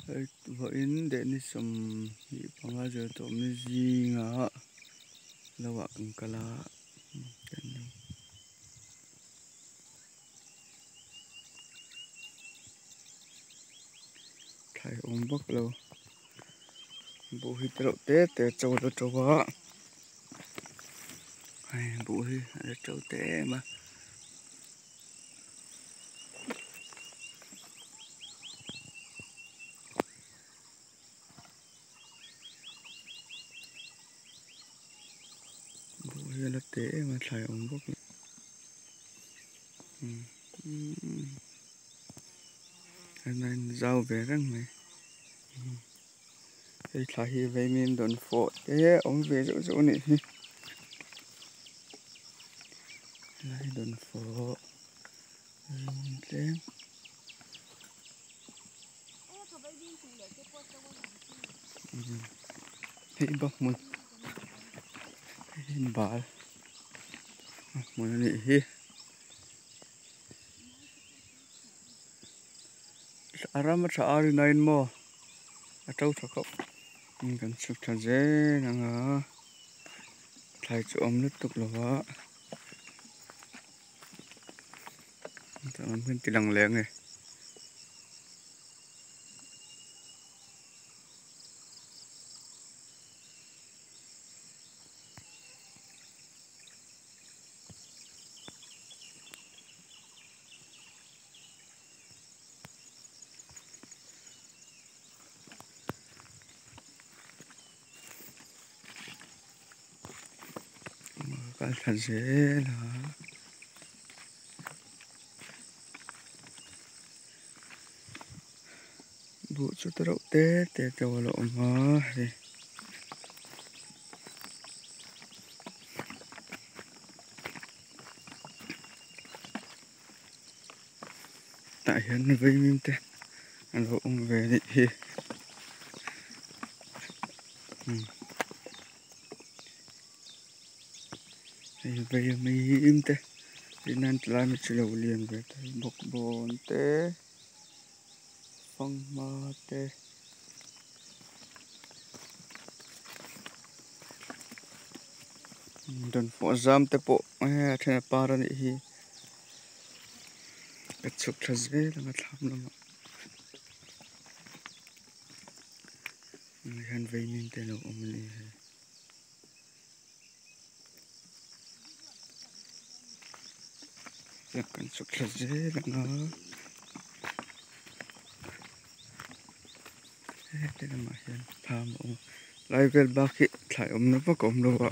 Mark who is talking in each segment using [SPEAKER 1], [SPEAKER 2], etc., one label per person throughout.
[SPEAKER 1] Vawiin deh ni 25 zir tawh ni zingah lo ah kan kal a thlai awm vak lo buh hi te reuh te te a to a to a hei buh hi a la to te em a. Buh hi a la te em a thlai awm bawk a zau ve reng mai hei thla hi vaimim dawn fawh te awm ve zeuh zeuh a nih hi helai dawn fawh tlem. Hei bak hmun hei bal hmun a nih hi a ram a tha a rin aiin maw a to tha khawp kan chhuk tha zel ang a thlai chu a awm lutuk lo a tah lam hian ti lang leh ang e. Kal thla zel a. Buh chu te reuh te te te a lo awm a hei. Tah hian vaimim te an lo awm ve a nih hi. Hei vaimim te tihnan ti lai mai chu lo lian ve ta bawkbawn te fanghma te. Dawnfawh zam te pawh a then a par a nih hi ka chhuk thla zel ang a thlam lamah hian vaimim te a lo awm a ni hei. Kan chhuk thla zel ang a heti lamah hian thlam a awm a lai vel bak hi thlai awmna vak a awm lo a.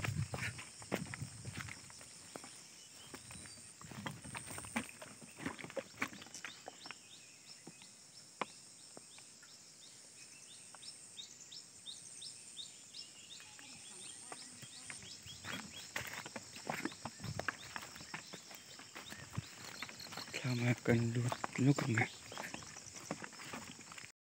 [SPEAKER 1] Thlamah kan lut lawk ang e.